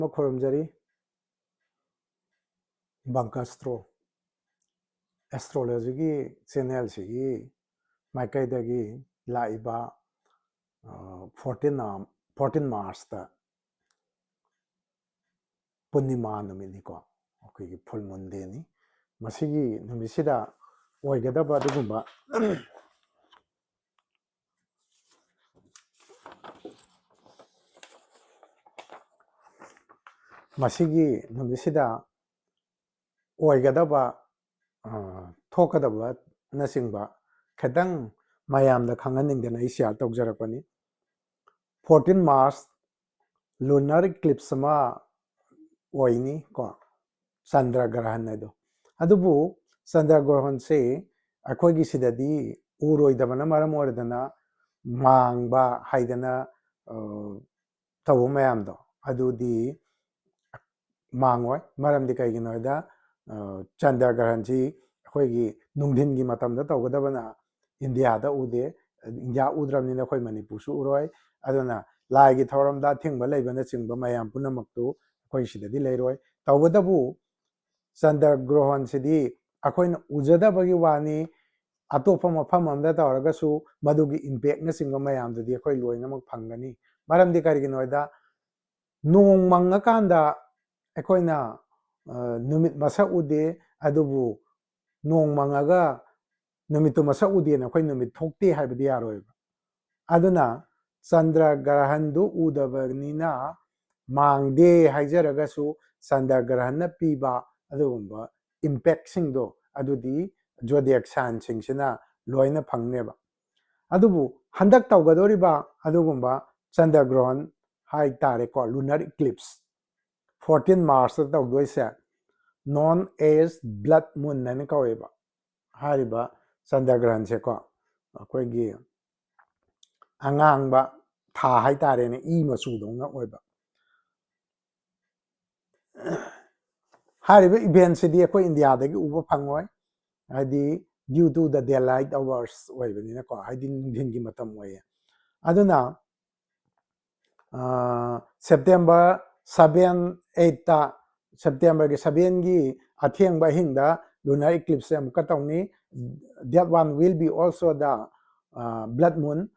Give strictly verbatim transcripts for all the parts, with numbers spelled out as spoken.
ꯑꯃ ꯈꯨꯔꯨꯝꯖꯔꯤ꯫ ꯕꯪꯀꯁꯇ꯭ꯔꯣ ꯑꯦꯁꯇ꯭ꯔꯣꯂꯣꯖꯤꯒꯤ ꯆꯦꯅꯦꯜꯁꯤꯒꯤ ꯃꯥꯏꯀꯩꯗꯒꯤ ꯂꯥꯛꯏꯕ ꯐꯣꯔꯇꯤꯟ ꯐꯣꯔꯇꯤꯟ ꯃꯥꯔꯁꯇ ꯄꯨꯔꯅꯤꯃꯥ ꯅꯨꯃꯤꯠꯅꯤꯀꯣ, ꯑꯩꯈꯣꯏꯒꯤ ꯐꯨꯜ ꯃꯨꯟ ꯗꯦꯅꯤ꯫ ꯃꯁꯤꯒꯤ ꯅꯨꯃꯤꯠꯁꯤꯗ ꯑꯣꯏꯒꯗꯕ ꯑꯗꯨꯒꯨꯝꯕ ꯃꯁꯤꯒꯤ ꯅꯨꯃꯤꯠꯁꯤꯗ ꯑꯣꯏꯒꯗꯕ ꯊꯣꯛꯀꯗꯕꯅꯆꯤꯡꯕ ꯈꯤꯇꯪ ꯃꯌꯥꯝꯗ ꯈꯪꯍꯟꯅꯤꯡꯗꯅ ꯑꯩ ꯁꯤꯌꯥꯔ ꯇꯧꯖꯔꯛꯄꯅꯤ꯫ ꯐꯣꯔꯇꯤꯟ ꯃꯥꯔꯁ ꯂꯨꯅꯔ ꯏꯀ꯭ꯂꯤꯞꯁ ꯑꯃ ꯑꯣꯏꯅꯤ ꯀꯣ, ꯆꯟꯗ꯭ꯔ ꯒ꯭ꯔꯍꯟ ꯍꯥꯏꯗꯣ꯫ ꯑꯗꯨꯕꯨ ꯆꯟꯗ꯭ꯔ ꯒ꯭ꯔꯍꯟꯁꯦ ꯑꯩꯈꯣꯏꯒꯤ ꯁꯤꯗꯗꯤ ꯎꯔꯣꯏꯗꯕꯅ ꯃꯔꯝ ꯑꯣꯏꯔꯗꯅ ꯃꯥꯡꯕ ꯍꯥꯏꯗꯅ ꯇꯧꯕ ꯃꯌꯥꯝꯗꯣ ꯑꯗꯨꯗꯤ ꯃꯥꯡꯉꯣꯏ꯫ ꯃꯔꯝꯗꯤ ꯀꯩꯒꯤꯅꯣ ꯍꯥꯏꯗ ꯆꯟꯗ꯭ꯔ ꯒ꯭ꯔꯍꯟꯁꯤ ꯑꯩꯈꯣꯏꯒꯤ ꯅꯨꯡꯊꯤꯟꯒꯤ ꯃꯇꯝꯗ ꯇꯧꯒꯗꯕꯅ ꯏꯟꯗꯤꯌꯥꯗ ꯎꯗꯦ꯫ ꯏꯟꯗꯤꯌꯥ ꯎꯗ꯭ꯔꯕꯅꯤꯅ ꯑꯩꯈꯣꯏ ꯃꯅꯤꯄꯨꯔꯁꯨ ꯎꯔꯣꯏ꯫ ꯑꯗꯨꯅ ꯂꯥꯏꯒꯤ ꯊꯧꯔꯝꯗ ꯑꯊꯤꯡꯕ ꯂꯩꯕꯅꯆꯤꯡꯕ ꯃꯌꯥꯝ ꯄꯨꯝꯅꯃꯛꯇꯨ ꯑꯩꯈꯣꯏ ꯁꯤꯗꯗꯤ ꯂꯩꯔꯣꯏ꯫ ꯇꯧꯕꯇꯕꯨ ꯆꯟꯗ꯭ꯔ ꯒ꯭ꯔꯍꯟꯁꯤꯗꯤ ꯑꯩꯈꯣꯏꯅ ꯎꯖꯗꯕꯒꯤ ꯋꯥꯅꯤ꯫ ꯑꯇꯣꯞꯄ ꯃꯐꯝ ꯑꯃꯗ ꯇꯧꯔꯒꯁꯨ ꯃꯗꯨꯒꯤ ꯏꯝꯄꯦꯛꯅꯆꯤꯡꯕ ꯃꯌꯥꯝꯗꯨꯗꯤ ꯑꯩꯈꯣꯏ ꯂꯣꯏꯅꯃꯛ ꯐꯪꯒꯅꯤ꯫ ꯃꯔꯝꯗꯤ ꯀꯔꯤꯒꯤꯅꯣ ꯍꯥꯏꯗ ꯅꯣꯡ ꯃꯪꯉꯀꯥꯟꯗ ꯑꯩꯈꯣꯏꯅ ꯅꯨꯃꯤꯠ ꯃꯁꯛ ꯎꯗꯦ, ꯑꯗꯨꯕꯨ ꯅꯣꯡ ꯃꯪꯉꯒ ꯅꯨꯃꯤꯠꯇꯨ ꯃꯁꯛ ꯎꯗꯦꯅ ꯑꯩꯈꯣꯏ ꯅꯨꯃꯤꯠ ꯊꯣꯛꯇꯦ ꯍꯥꯏꯕꯗꯤ ꯌꯥꯔꯣꯏꯕ꯫ ꯑꯗꯨꯅ ꯆꯟꯗ꯭ꯔ ꯒ꯭ꯔꯍꯟꯗꯨ ꯎꯗꯕꯅꯤꯅ ꯃꯥꯡꯗꯦ ꯍꯥꯏꯖꯔꯒꯁꯨ ꯆꯟꯗ꯭ꯔ ꯒ꯭ꯔꯍꯟꯅ ꯄꯤꯕ ꯑꯗꯨꯒꯨꯝꯕ ꯏꯝꯄꯦꯛꯁꯤꯡꯗꯣ ꯑꯗꯨꯗꯤ ꯖꯣꯗꯤꯌꯦꯛ ꯁꯥꯏꯟꯁꯤꯡꯁꯤꯅ ꯂꯣꯏꯅ ꯐꯪꯅꯦꯕ꯫ ꯑꯗꯨꯕꯨ ꯍꯟꯗꯛ ꯇꯧꯒꯗꯧꯔꯤꯕ ꯑꯗꯨꯒꯨꯝꯕ ꯆꯟꯗ꯭ꯔ ꯒ꯭ꯔꯍꯟ ꯍꯥꯏ ꯇꯥꯔꯦꯀꯣ, ꯂꯨꯅꯔ ꯏꯀ꯭ꯂꯤꯞꯁ ꯐꯣꯔꯇꯤꯟ ꯃꯥꯔꯁꯇ ꯇꯧꯗꯣꯏꯁꯦ ꯅꯣꯟ ꯑꯦꯁ ꯕ꯭ꯂꯠ ꯃꯨꯟ ꯍꯥꯏꯅ ꯀꯧꯋꯦꯕ꯫ ꯍꯥꯏꯔꯤꯕ ꯆꯟꯗ꯭ꯔ ꯒ꯭ꯔꯍꯟꯁꯦꯀꯣ ꯑꯩꯈꯣꯏꯒꯤ ꯑꯉꯥꯡꯕ ꯊꯥ ꯍꯥꯏꯇꯥꯔꯦꯅꯦ, ꯏ ꯃꯆꯨꯗꯧꯅ ꯑꯣꯏꯕ꯫ ꯍꯥꯏꯔꯤꯕ ꯏꯚꯦꯟꯁꯤꯗꯤ ꯑꯩꯈꯣꯏ ꯏꯟꯗꯤꯌꯥꯗꯒꯤ ꯎꯕ ꯐꯪꯉꯣꯏ, ꯍꯥꯏꯗꯤ due to the daylight hours ꯑꯣꯏꯕꯅꯤꯅꯀꯣ, ꯍꯥꯏꯗꯤ ꯅꯨꯡꯊꯤꯟꯒꯤ ꯃꯇꯝ ꯑꯣꯏꯌꯦ꯫ ꯑꯗꯨꯅ ꯁꯦꯞꯇꯦꯝꯕꯔ seven eight ꯇ, September ꯒꯤ seven ꯒꯤ ꯑꯊꯦꯡꯕ ꯑꯍꯤꯡꯗ lunar eclipse ꯁꯦ ꯑꯃꯨꯛꯀ ꯇꯧꯅꯤ. That one will be also the uh, blood moon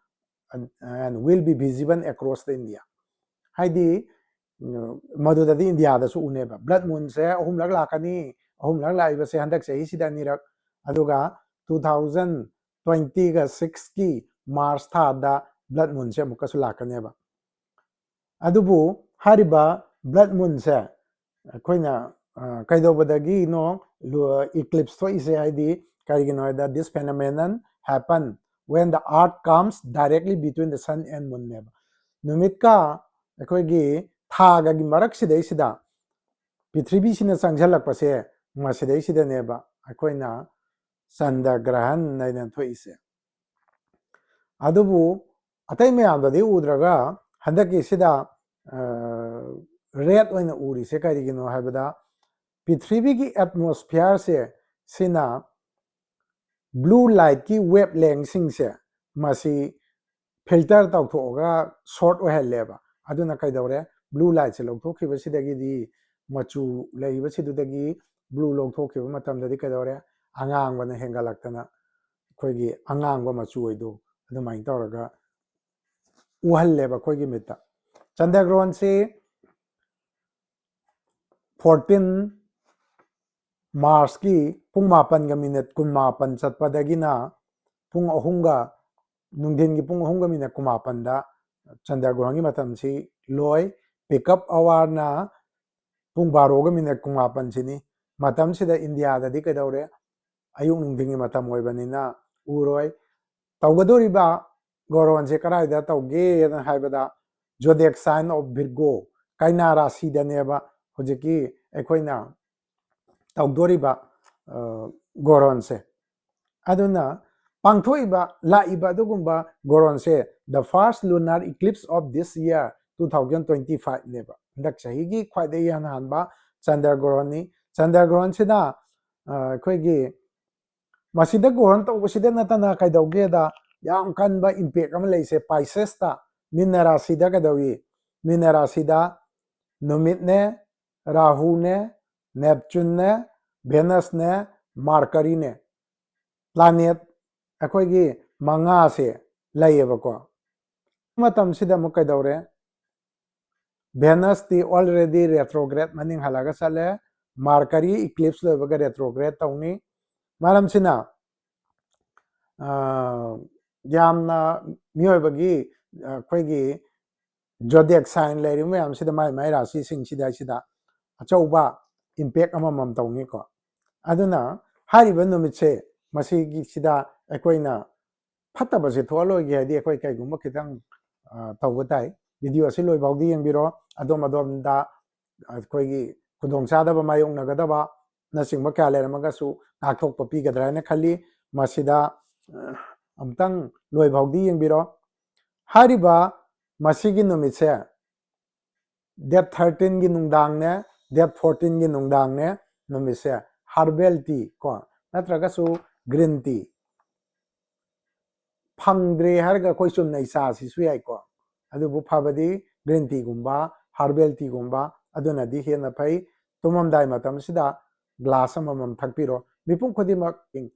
and, and will be visible across the India. ꯍꯥꯏꯗꯤ ꯎꯝ, ꯃꯗꯨꯗꯗꯤ ꯏꯟꯗꯤꯌꯥꯗꯁꯨ ꯎꯅꯦꯕ. Blood moon ꯁꯦ ꯑꯍꯨꯝꯂꯛ ꯂꯥꯛꯀꯅꯤ. ꯑꯍꯨꯝꯂꯛ ꯂꯥꯛꯏꯕꯁꯦ ꯍꯟꯗꯛ ꯆꯍꯤꯁꯤꯗ ꯑꯅꯤꯔꯛ, ꯑꯗꯨꯒ two thousand twenty ꯒ six ꯀꯤ March ꯊꯥꯗ blood moon ꯁꯦ ꯑꯃꯨꯛꯀꯁꯨ ꯂꯥꯛꯀꯅꯦꯕ. ꯑꯗꯨꯕꯨ ꯍꯥꯏꯔꯤꯕ blood moon ꯁꯦ ꯑꯩꯈꯣꯏꯅ ꯑ, ꯀꯩꯗꯧꯕꯗꯒꯤꯅꯣ eclipse ꯊꯣꯛꯏꯁꯦ? ꯍꯥꯏꯗꯤ ꯀꯔꯤꯒꯤꯅꯣ ꯍꯥꯏꯗ, this phenomenon happen when the earth comes directly between the sun and moon ꯅꯦꯕ. ꯅꯨꯃꯤꯠꯀ ꯑꯩꯈꯣꯏꯒꯤ ꯊꯥꯒꯒꯤ ꯃꯔꯛꯁꯤꯗꯩꯁꯤꯗ ꯄ꯭ꯔꯤꯊꯤꯕꯤꯁꯤꯅ ꯆꯪꯁꯤꯜꯂꯛꯄꯁꯦ ꯃꯁꯤꯗꯩꯁꯤꯗꯅꯦꯕ ꯑꯩꯈꯣꯏꯅ ꯆꯟꯗ꯭ꯔ ꯒ꯭ꯔꯍꯟ ꯍꯥꯏꯅ ꯊꯣꯛꯏꯁꯦ. ꯑꯗꯨꯕꯨ ꯑꯇꯩ ꯃꯌꯥꯝꯗꯗꯤ ꯎꯗ꯭ꯔꯒ ꯍꯟꯗꯛꯀꯤꯁꯤꯗ red ꯑꯣꯏꯅ ꯎꯔꯤꯁꯦ ꯀꯔꯤꯒꯤꯅꯣ ꯍꯥꯏꯕꯗ, ꯄ꯭ꯔꯤꯊꯤꯕꯤꯒꯤ atmosphere ꯁꯦ ꯁꯤꯅ blue light ꯀꯤ wavelength ꯁꯤꯡꯁꯦ ꯃꯁꯤ filter ꯇꯧꯊꯣꯛꯑꯒ short ꯑꯣꯏꯍꯜꯂꯦꯕ. ꯑꯗꯨꯅ ꯀꯩꯗꯧꯔꯦ? Blue light ꯁꯦ ꯂꯧꯊꯣꯛꯈꯤꯕꯁꯤꯗꯒꯤꯗꯤ ꯃꯆꯨ ꯂꯩꯔꯤꯕꯁꯤꯗꯨꯗꯒꯤ blue ꯂꯧꯊꯣꯛꯈꯤꯕ ꯃꯇꯝꯗꯗꯤ ꯀꯩꯗꯧꯔꯦ? ꯑꯉꯥꯡꯕꯅ ꯍꯦꯟꯒꯠꯂꯛꯇꯅ ꯑꯩꯈꯣꯏꯒꯤ ꯑꯉꯥꯡꯕ ꯃꯆꯨ ꯑꯣꯏꯗꯣ ꯑꯗꯨꯃꯥꯏꯅ ꯇꯧꯔꯒ ꯎꯍꯜꯂꯦꯕ ꯑꯩꯈꯣꯏꯒꯤ ꯃꯤꯠꯇ꯫ ꯆꯟꯗ꯭ꯔꯒ꯭ꯔꯍꯟꯁꯤ fourteen March ꯀꯤ ꯄꯨꯡ ꯃꯥꯄꯟꯒ minute ꯀꯨꯟꯃꯥꯄꯟ ꯆꯠꯄꯗꯒꯤꯅ ꯄꯨꯡ ꯑꯍꯨꯝꯒ, ꯅꯨꯡꯊꯤꯟꯒꯤ ꯄꯨꯡ ꯑꯍꯨꯝꯒ minute ꯀꯨꯟꯃꯥꯄꯟꯗ ꯆꯟꯗ꯭ꯔꯒ꯭ꯔꯍꯟꯒꯤ ꯃꯇꯝꯁꯤ ꯂꯣꯏ꯫ Pickup hour ꯅ ꯄꯨꯡ ꯕꯥꯔꯣꯒ minute ꯀꯨꯟꯃꯥꯄꯟꯁꯤꯅꯤ꯫ ꯃꯇꯝꯁꯤꯗ ꯏꯟꯗꯤꯌꯥꯗꯗꯤ ꯀꯩꯗꯧꯔꯦ? ꯑꯌꯨꯛ ꯅꯨꯡꯊꯤꯟꯒꯤ ꯃꯇꯝ ꯑꯣꯏꯕꯅꯤꯅ ꯎꯔꯣꯏ꯫ ꯇꯧꯒꯗꯧꯔꯤꯕ ꯒ꯭ꯔꯍꯟꯁꯦ ꯀꯗꯥꯏꯗ ꯇꯧꯒꯦꯅ ꯍꯥꯏꯕꯗ, zodiac sign of Virgo, ꯀꯩꯅꯥ ꯔꯥꯁꯤꯗꯅꯦꯕ ꯍꯧꯖꯤꯛꯀꯤ ꯑꯩꯈꯣꯏꯅ ꯇꯧꯗꯣꯔꯤꯕ ꯑ, ꯒ꯭ꯔꯍꯟꯁꯦ꯫ ꯑꯗꯨꯅ ꯄꯥꯡꯊꯣꯛꯏꯕ, ꯂꯥꯛꯏꯕ ꯑꯗꯨꯒꯨꯝꯕ ꯒ꯭ꯔꯍꯟꯁꯦ the first lunar eclipse of this year, two thousand twenty five ꯅꯦꯕ꯫ ꯍꯟꯗꯛ ꯆꯍꯤꯒꯤ ꯈ꯭ꯋꯥꯏꯗꯒꯤ ꯏꯍꯥꯟ ꯍꯥꯟꯕ ꯆꯟꯗ꯭ꯔ ꯒ꯭ꯔꯍꯟꯅꯤ꯫ ꯆꯟꯗ꯭ꯔ ꯒ꯭ꯔꯍꯟꯁꯤꯅ ꯑ, ꯑꯩꯈꯣꯏꯒꯤ ꯃꯁꯤꯗ ꯒ꯭ꯔꯍꯟ ꯇꯧꯕꯁꯤꯗ ꯅꯠꯇꯅ ꯀꯩꯗꯧꯒꯦꯗ, ꯌꯥꯝ ꯀꯟꯕ impact ꯑꯃ ꯂꯩꯁꯦ Pisces ꯇ, ꯃꯤꯟꯅ ꯔꯥꯁꯤꯗ ꯀꯩꯗꯧꯏ? ꯃꯤꯟꯅ ꯔꯥꯁꯤꯗ ꯅꯨꯃꯤꯠꯅꯦ, ꯔꯥꯍꯨꯅꯦ, ꯅꯦꯞꯆꯨꯟꯅꯦ, ꯚꯦꯅꯁꯅꯦ, ꯃꯥꯔꯀꯔꯤꯅꯦ꯫ ꯄ꯭ꯂꯥꯅꯦꯠ ꯑꯩꯈꯣꯏꯒꯤ ꯃꯉꯥꯁꯦ ꯂꯩꯌꯦꯕꯀꯣ꯫ ꯃꯇꯝꯁꯤꯗ ꯑꯃꯨꯛ ꯀꯩꯗꯧꯔꯦ? ꯚꯦꯅꯁꯇꯤ already retrograde, ꯃꯅꯤꯡ ꯍꯜꯂꯒ ꯆꯠꯂꯦ꯫ ꯃꯥꯔꯀꯔꯤ ꯏꯀ꯭ꯂꯤꯞꯁ ꯂꯣꯏꯕꯒ retrograde ꯇꯧꯅꯤ꯫ ꯃꯔꯝꯁꯤꯅ, ꯑ, ꯌꯥꯝꯅ ꯃꯤꯑꯣꯏꯕꯒꯤ, ꯑ, ꯑꯩꯈꯣꯏꯒꯤ zodiac sign ꯂꯩꯔꯤꯕ ꯃꯌꯥꯝꯁꯤꯗ ꯃꯥꯏ ꯃꯥꯏ ꯔꯥꯁꯤꯁꯤꯡꯁꯤꯗ ꯁꯤꯗ ꯑꯆꯧꯕ impact ꯑꯃꯃꯝ ꯇꯧꯅꯤꯀꯣ꯫ ꯑꯗꯨꯅ ꯍꯥꯏꯔꯤꯕ ꯅꯨꯃꯤꯠꯁꯦ, ꯃꯁꯤꯒꯤꯁꯤꯗ ꯑꯩꯈꯣꯏꯅ ꯐꯠꯇꯕꯁꯦ ꯊꯣꯛꯍꯜꯂꯣꯏꯒꯦ ꯍꯥꯏꯗꯤ ꯑꯩꯈꯣꯏ ꯀꯩꯒꯨꯝꯕ ꯈꯤꯇꯪ, ꯑ, ꯇꯧꯕ ꯇꯥꯏ꯫ ꯚꯤꯗꯤꯑꯣ ꯑꯁꯤ ꯂꯣꯏꯐꯥꯎꯗꯤ ꯌꯦꯡꯕꯤꯔꯣ꯫ ꯑꯗꯣꯝ ꯑꯗꯣꯝꯗ ꯑꯩꯈꯣꯏꯒꯤ ꯈꯨꯗꯣꯡꯆꯥꯗꯕ ꯃꯥꯌꯣꯛꯅꯒꯗꯕ ꯅꯆꯤꯡꯕ ꯀꯌꯥ ꯂꯩꯔꯝꯃꯒꯁꯨ ꯉꯥꯛꯊꯣꯛꯄ ꯄꯤꯒꯗ꯭ꯔꯥ ꯍꯥꯏꯅ ꯈꯜꯂꯤ꯫ ꯃꯁꯤꯗ, ꯑ, ꯑꯃꯨꯛꯇꯪ ꯂꯣꯏꯐꯥꯎꯗꯤ ꯌꯦꯡꯕꯤꯔꯣ꯫ ꯍꯥꯏꯔꯤꯕ ꯃꯁꯤꯒꯤ ꯅꯨꯃꯤꯠꯁꯦ date thirteenꯒꯤ ꯅꯨꯡꯗꯥꯡꯅꯦ, date fourteenꯒꯤ ꯅꯨꯡꯗꯥꯡꯅꯦ꯫ ꯅꯨꯃꯤꯠꯁꯦ herbal tea ꯀꯣ, ꯅꯠꯇ꯭ꯔꯒꯁꯨ green tea꯫ ꯐꯪꯗ꯭ꯔꯦ ꯍꯥꯏꯔꯒ ꯑꯩꯈꯣꯏ ꯆꯨꯝꯅ ꯆꯥꯁꯤꯁꯨ ꯌꯥꯏꯀꯣ꯫ ꯑꯗꯨꯕꯨ ꯐꯕꯗꯤ green teaꯒꯨꯝꯕ, herbal teaꯒꯨꯝꯕ, ꯑꯗꯨꯅꯗꯤ ꯍꯦꯟꯅ ꯐꯩ꯫ ꯇꯨꯝꯃꯝꯗꯥꯏ ꯃꯇꯝꯁꯤꯗ glass ꯑꯃꯃꯝ ꯊꯛꯄꯤꯔꯣ꯫ ꯃꯤꯄꯨꯝ ꯈꯨꯗꯤꯡꯃꯛ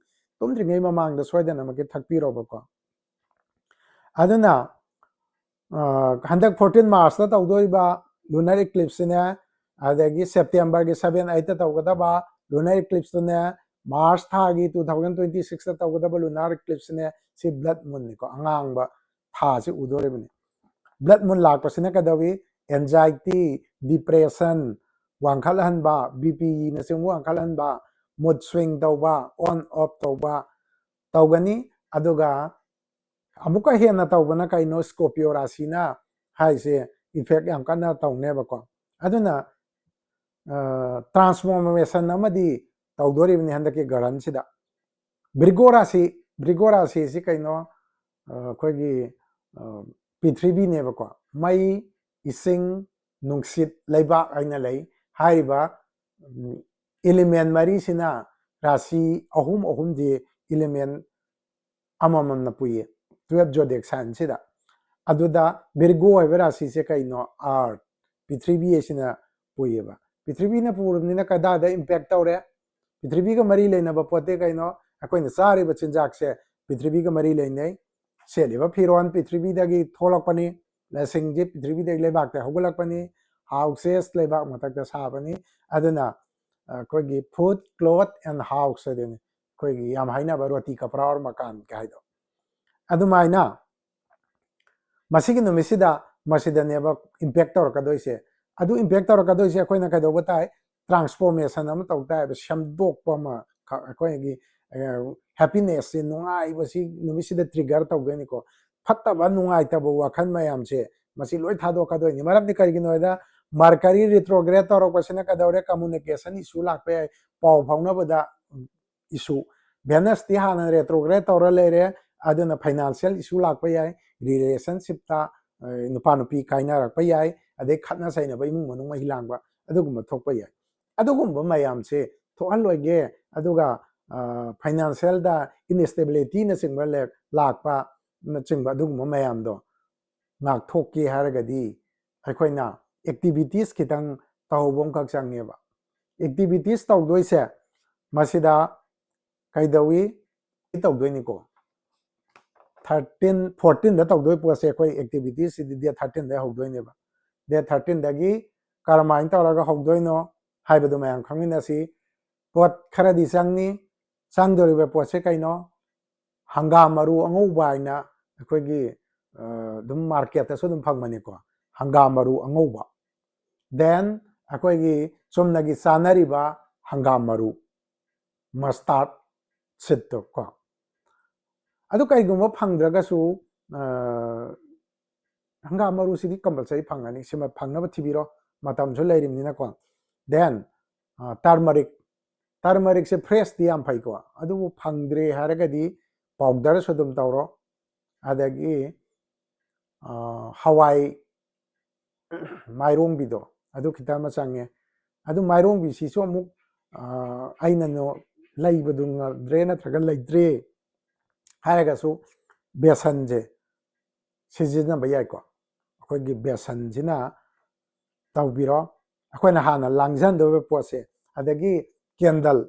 ꯇꯨꯝꯗ꯭ꯔꯤꯉꯩ ꯃꯃꯥꯡꯗ ꯁꯣꯏꯗꯅꯃꯛꯀꯤ ꯊꯛꯄꯤꯔꯣꯕꯀꯣ꯫ ꯑꯗꯨꯅ, ꯑ, ꯍꯟꯗꯛ fourteen Marchꯇ ꯇꯧꯗꯣꯔꯤꯕ lunar eclipseꯁꯤꯅꯦ, ꯑꯗꯒꯤ Septemberꯒꯤ seven eightꯇ ꯇꯧꯒꯗꯕ lunar eclipseꯇꯨꯅꯦ, March ꯊꯥꯒꯤ two thousand twenty sixꯇ ꯇꯧꯒꯗꯕ lunar eclipseꯁꯤꯅꯦ, ꯁꯤ blood moonꯅꯤꯀꯣ, ꯑꯉꯥꯡꯕ ꯊꯥꯁꯤ ꯎꯗꯣꯔꯤꯕꯅꯤ꯫ Blood moon ꯂꯥꯛꯄꯁꯤꯅ ꯀꯩꯗꯧꯏ? Anxiety, depression, ꯋꯥꯡꯈꯠꯍꯟꯕ, BP ꯅꯆꯤꯡꯕ ꯋꯥꯡꯈꯠꯍꯟꯕ, mood swing ꯇꯧꯕ, on off ꯇꯧꯕ ꯇꯧꯒꯅꯤ꯫ ꯑꯗꯨꯒ ꯑꯃꯨꯛꯀ ꯍꯦꯟꯅ ꯇꯧꯕꯅ ꯀꯩꯅꯣ? Scorpio ꯔꯥꯁꯤꯅ ꯍꯥꯏꯁꯦ effect ꯌꯥꯝ ꯀꯟꯅ ꯇꯧꯅꯦꯕꯀꯣ꯫ ꯑꯗꯨꯅ, ꯑ, transformation ꯑꯃꯗꯤ ꯇꯧꯗꯣꯔꯤꯕꯅꯤ ꯍꯟꯗꯛꯀꯤ ꯒ꯭ꯔꯍꯟꯁꯤꯗ꯫ ꯚ꯭ꯔꯤꯒꯣ ꯔꯥꯁꯤ, ꯚ꯭ꯔꯤꯒꯣ ꯔꯥꯁꯤꯁꯤ ꯀꯩꯅꯣ? ꯑ, ꯑꯩꯈꯣꯏꯒꯤ, ꯑ, ꯄ꯭ꯔꯤꯊꯤꯕꯤꯅꯦꯕꯀꯣ꯫ ꯃꯩ, ꯏꯁꯤꯡ, ꯅꯨꯡꯁꯤꯠ, ꯂꯩꯕꯥꯛ ꯍꯥꯏꯅ ꯂꯩ꯫ ꯍꯥꯏꯔꯤꯕ, ꯎꯝ, element ꯃꯔꯤꯁꯤꯅ ꯔꯥꯁꯤ ꯑꯍꯨꯝ ꯑꯍꯨꯝꯗꯤ element ꯑꯃꯃꯝꯅ ꯄꯨꯏꯌꯦ twelve zodiac signꯁꯤꯗ꯫ ꯑꯗꯨꯗ ꯚꯤꯔꯒꯣ ꯍꯥꯏꯕ ꯔꯥꯁꯤꯁꯦ ꯀꯩꯅꯣ? Earth꯫ ꯄ꯭ꯔꯤꯊꯤꯕꯤ ꯑꯁꯤꯅ ꯄꯨꯏꯌꯦꯕ꯫ ꯄ꯭ꯔꯤꯊꯤꯕꯤꯅ ꯄꯨꯔꯕꯅꯤꯅ ꯀꯗꯥꯏꯗ ꯏꯝꯄꯦꯛ ꯇꯧꯔꯦ? ꯄ꯭ꯔꯤꯊꯤꯕꯤꯒ ꯃꯔꯤ ꯂꯩꯅꯕ ꯄꯣꯠꯇꯤ ꯀꯩꯅꯣ? ꯑꯩꯈꯣꯏꯅ ꯆꯥꯔꯤꯕ ꯆꯤꯟꯖꯥꯛꯁꯦ ꯄ꯭ꯔꯤꯊꯤꯕꯤꯒ ꯃꯔꯤ ꯂꯩꯅꯩ꯫ ꯁꯦꯠꯂꯤꯕ ꯐꯤꯔꯣꯜ ꯄ꯭ꯔꯤꯊꯤꯕꯤꯗꯒꯤ ꯊꯣꯛꯂꯛꯄꯅꯤ, ꯂꯁꯤꯡꯁꯤ ꯄ꯭ꯔꯤꯊꯤꯕꯤꯗꯒꯤ ꯂꯩꯕꯥꯛꯇ ꯍꯧꯒꯠꯂꯛꯄꯅꯤ, ꯍꯥꯎꯁꯦꯁ ꯂꯩꯕꯥꯛ ꯃꯊꯛꯇ ꯁꯥꯕꯅꯤ꯫ ꯑꯗꯨꯅ ꯑꯩꯈꯣꯏꯒꯤ food, cloth and house ꯍꯥꯏꯗꯨꯅꯤ, ꯑꯩꯈꯣꯏꯒꯤ ꯌꯥꯝ ꯍꯥꯏꯅꯕ ꯔꯣꯇꯤ ꯀꯄ꯭ꯔꯥ ꯑꯣꯔ ꯃꯀꯥꯟ ꯀꯥꯏꯗꯣ꯫ ꯑꯗꯨꯃꯥꯏꯅ ꯃꯁꯤꯒꯤ ꯅꯨꯃꯤꯠꯁꯤꯗ ꯃꯁꯤꯗꯅꯦꯕ ꯏꯝꯄꯦꯛ ꯇꯧꯔꯛꯀꯗꯣꯏꯁꯦ꯫ ꯑꯗꯨ ꯏꯝꯄꯦꯛ ꯇꯧꯔꯛꯀꯗꯣꯏꯁꯦ ꯑꯩꯈꯣꯏꯅ ꯀꯩꯗꯧꯕ ꯇꯥꯏ? ꯇ꯭ꯔꯥꯟꯁꯐꯣꯔꯃꯦꯁꯟ ꯑꯃ ꯇꯧ ꯇꯥꯏꯕ, ꯁꯦꯝꯗꯣꯛꯄ ꯑꯃ, ꯈ-, ꯑꯩꯈꯣꯏꯒꯤ ꯍꯦꯄꯤꯅꯦꯁꯁꯦ, ꯅꯨꯡꯉꯥꯏꯕꯁꯤ ꯅꯨꯃꯤꯠꯁꯤꯗ ꯇ꯭ꯔꯤꯒꯔ ꯇꯧꯗꯣꯏꯅꯤꯀꯣ꯫ ꯐꯠꯇꯕ ꯅꯨꯡꯉꯥꯏꯇꯕ ꯋꯥꯈꯜ ꯃꯌꯥꯝꯁꯦ ꯃꯁꯤ ꯂꯣꯏ ꯊꯥꯗꯣꯛꯀꯗꯣꯏꯅꯤ꯫ ꯃꯔꯝꯗꯤ ꯀꯔꯤꯒꯤꯅꯣ ꯍꯥꯏꯗ, ꯃꯔꯀꯔꯤ ꯔꯤꯇ꯭ꯔꯣꯒ꯭ꯔꯦꯗ ꯇꯧꯔꯛꯄꯁꯤꯅ ꯀꯩꯗꯧꯔꯦ? ꯀꯝꯃꯨꯅꯤꯀꯦꯁꯟ ꯏꯁꯨ ꯂꯥꯛꯄ ꯌꯥꯏ, ꯄꯥꯎ ꯐꯥꯎꯅꯕꯗ ꯏꯁꯨ꯫ ꯚꯦꯅꯁꯇꯤ ꯍꯥꯟꯅ ꯔꯦꯇ꯭ꯔꯣꯒ꯭ꯔꯦꯗ ꯇꯧꯔ ꯂꯩꯔꯦ, ꯑꯗꯨꯅ ꯐꯥꯏꯅꯥꯟꯁꯤꯌꯦꯜ ꯏꯁꯨ ꯂꯥꯛꯄ ꯌꯥꯏ, ꯔꯤꯂꯦꯁꯟꯁꯤꯞꯇ ꯅꯨꯄꯥ ꯅꯨꯄꯤ ꯀꯥꯏꯅꯔꯛꯄ ꯌꯥꯏ, ꯑꯗꯩ ꯈꯠꯅ ꯆꯩꯅꯕ, ꯏꯃꯨꯡ ꯃꯅꯨꯡ ꯃꯍꯤ ꯂꯥꯡꯕ, ꯑꯗꯨꯒꯨꯝꯕ ꯊꯣꯛꯄ ꯌꯥꯏ꯫ ꯑꯗꯨꯒꯨꯝꯕ ꯃꯌꯥꯝꯁꯦ ꯊꯣꯛꯍꯜꯂꯣꯏꯒꯦ꯫ ꯑꯗꯨꯒ ꯐꯥꯏꯅꯥꯟꯁꯤꯌꯦꯜꯗ ꯏꯟꯑꯦꯁꯇꯦꯕꯤꯂꯤꯇꯤꯅꯆꯤꯡꯕ ꯂꯦ-, ꯂꯥꯛꯄꯅꯆꯤꯡꯕ ꯑꯗꯨꯒꯨꯝꯕ ꯃꯌꯥꯝꯗꯣ ꯉꯥꯛꯊꯣꯛꯀꯦ ꯍꯥꯏꯔꯒꯗꯤ ꯑꯩꯈꯣꯏꯅ ꯑꯦꯛꯇꯤꯚꯤꯇꯤꯁ ꯈꯤꯇꯪ ꯇꯧꯍꯧꯕ ꯑꯃꯈꯛ ꯆꯪꯉꯦꯕ꯫ ꯑꯦꯛꯇꯤꯚꯤꯇꯤꯁ ꯇꯧꯗꯣꯏꯁꯦ ꯃꯁꯤꯗ ꯀꯩꯗꯧꯏ? ꯇꯧꯗꯣꯏꯅꯤꯀꯣ꯫ ꯊꯥꯔꯇꯤꯟ, ꯐꯣꯔꯇꯤꯟꯗ ꯇꯧꯗꯣꯏ ꯄꯣꯠꯁꯦ ꯑꯩꯈꯣꯏ ꯑꯦꯛꯇꯤꯚꯤꯇꯤꯁꯁꯤꯗꯤ ꯗꯦꯠ ꯊꯥꯔꯇꯤꯟꯗ ꯍꯧꯗꯣꯏꯅꯦꯕ꯫ ꯗꯦꯠ ꯊꯥꯔꯇꯤꯟꯗꯒꯤ ꯀꯔꯝꯍꯥꯏꯅ ꯇꯧꯔꯒ ꯍꯧꯗꯣꯏꯅꯣ ꯍꯥꯏꯕꯗꯨ ꯃꯌꯥꯝ ꯈꯪꯃꯤꯟꯅꯁꯤ꯫ ꯄꯣꯠ ꯈꯔꯗꯤ ꯆꯪꯅꯤ꯫ ꯆꯪꯗꯣꯔꯤꯕ ꯄꯣꯠꯁꯦ ꯀꯩꯅꯣ? ꯍꯪꯒꯥꯝ ꯃꯔꯨ ꯑꯉꯧꯕ ꯍꯥꯏꯅ ꯑꯩꯈꯣꯏꯒꯤ, ꯑ, ꯑꯗꯨꯝ ꯃꯥꯔꯀꯦꯠꯇꯁꯨ ꯑꯗꯨꯝ ꯐꯪꯕꯅꯤꯀꯣ, ꯍꯪꯒꯥꯝ ꯃꯔꯨ ꯑꯉꯧꯕ꯫ Then ꯑꯩꯈꯣꯏꯒꯤ ꯆꯨꯝꯅꯒꯤ ꯆꯥꯅꯔꯤꯕ ꯍꯪꯒꯥꯝ ꯃꯔꯨ, ꯃꯁꯇꯥꯔꯗ ꯁꯤꯠꯇꯣ ꯀꯣ꯫ ꯑꯗꯨ ꯀꯩꯒꯨꯝꯕ ꯐꯪꯗ꯭ꯔꯒꯁꯨ, ꯑ, ꯍꯪꯒꯥꯝ ꯃꯔꯨꯁꯤꯗꯤ ꯀꯝꯄꯜꯁꯔꯤ ꯐꯪꯒꯅꯤ, ꯁꯤꯃ ꯐꯪꯅꯕ ꯊꯤꯕꯤꯔꯣ, ꯃꯇꯝꯁꯨ ꯂꯩꯔꯤꯕꯅꯤꯅꯀꯣ꯫ Then, ꯑ, ꯇꯔꯃꯔꯤꯛ, ꯇꯔꯃꯔꯤꯛꯁꯦ ꯐ꯭ꯔꯦꯁꯇꯤ ꯌꯥꯝ ꯐꯩꯀꯣ, ꯑꯗꯨꯕꯨ ꯐꯪꯗ꯭ꯔꯦ ꯍꯥꯏꯔꯒꯗꯤ ꯄꯥꯎꯗꯔꯁꯨ ꯑꯗꯨꯝ ꯇꯧꯔꯣ꯫ ꯑꯗꯒꯤ, ꯑ, ꯍꯋꯥꯏ ꯃꯥꯏꯔꯣꯡꯕꯤꯗꯣ, ꯑꯗꯨ ꯈꯤꯇꯪ ꯑꯃ ꯆꯪꯉꯦ꯫ ꯑꯗꯨ ꯃꯥꯏꯔꯣꯡꯕꯤꯁꯤꯁꯨ ꯑꯃꯨꯛ, ꯑ, ꯑꯩꯅ ꯅꯣ-, ꯂꯩꯕꯗꯨ ꯉꯝꯗ꯭ꯔꯦ ꯅꯠꯇ꯭ꯔꯒ ꯂꯩꯇ꯭ꯔꯦ ꯍꯥꯏꯔꯒꯁꯨ ꯕꯦꯁꯟꯁꯦ ꯁꯤꯖꯤꯟꯅꯕ ꯌꯥꯏꯀꯣ꯫ ꯑꯩꯈꯣꯏꯒꯤ ꯕꯦꯁꯟꯁꯤꯅ ꯇꯧꯕꯤꯔꯣ꯫ ꯑꯩꯈꯣꯏꯅ ꯍꯥꯟꯅ ꯂꯥꯡꯁꯤꯟꯗꯣꯏꯕ ꯄꯣꯠꯁꯦ, ꯑꯗꯒꯤ ꯀꯦꯟꯗꯜ,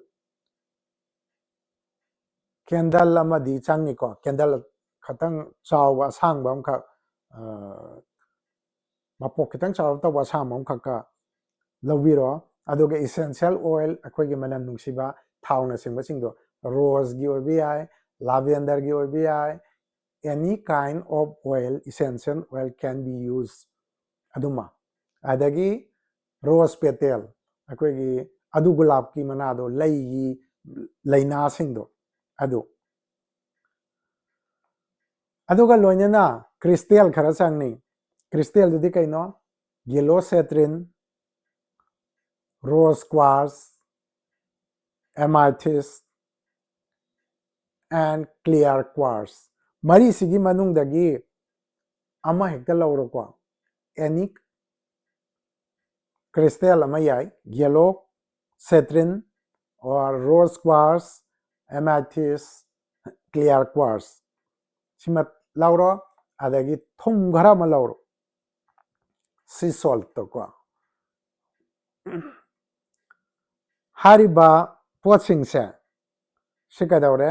ꯀꯦꯟꯗꯜ ꯑꯃꯗꯤ ꯆꯪꯉꯤꯀꯣ꯫ ꯀꯦꯟꯗꯜ ꯈꯇꯪ ꯆꯥꯎꯕ ꯑꯁꯥꯡꯕ ꯑꯃꯈꯛ, ꯑ, ꯃꯄꯣꯛ ꯈꯤꯇꯪ ꯆꯥꯎꯔꯞ ꯇꯧꯕ ꯑꯁꯥꯡꯕ ꯑꯃꯈꯛꯀ ꯂꯧꯕꯤꯔꯣ꯫ ꯑꯗꯨꯒ essential oil, ꯑꯩꯈꯣꯏꯒꯤ ꯃꯅꯝ ꯅꯨꯡꯁꯤꯕ ꯊꯥꯎꯅꯆꯤꯡꯕꯁꯤꯡꯗꯣ, ꯔꯣꯁꯒꯤ ꯑꯣꯏꯕ ꯌꯥꯏ, ꯂꯥꯚꯦꯟꯗꯔꯒꯤ ꯑꯣꯏꯕ ꯌꯥꯏ, any kind of oil, essential oil can be used ꯑꯗꯨꯃ꯫ ꯑꯗꯒꯤ ꯔꯣꯁ ꯄꯦꯇꯦꯜ, ꯑꯩꯈꯣꯏꯒꯤ ꯑꯗꯨ ꯒꯨꯂꯥꯞꯀꯤ ꯃꯅꯥꯗꯣ, ꯂꯩꯒꯤ ꯂꯩꯅꯥꯁꯤꯡꯗꯣ, ꯑꯗꯨ꯫ ꯑꯗꯨꯒ ꯂꯣꯏꯅꯅ ꯀ꯭ꯔꯤꯁꯇꯦꯜ ꯈꯔ ꯆꯪꯅꯤ꯫ ꯀ꯭ꯔꯤꯁꯇꯦꯜꯗꯨꯗꯤ ꯀꯩꯅꯣ? Yellow citrine, rose quartz, amethyst and clear quartz꯫ ꯃꯔꯤꯁꯤꯒꯤ ꯃꯅꯨꯡꯗꯒꯤ ꯑꯃ ꯍꯦꯛꯇ ꯂꯧꯔꯣꯀꯣ꯫ Any ꯀ꯭ꯔꯤꯁꯇꯦꯜ ꯑꯃ ꯌꯥꯏ, yellow citrine or rose quartz, amethyst, clear quartz, ꯁꯤꯃ ꯂꯧꯔꯣ꯫ ꯑꯗꯒꯤ ꯊꯨꯝ ꯈꯔ ꯑꯃ ꯂꯧꯔꯣ, sea salt ꯀꯣ꯫ ꯍꯥꯏꯔꯤꯕ ꯄꯣꯠꯁꯤꯡꯁꯦ ꯁꯤ ꯀꯩꯗꯧꯔꯦ?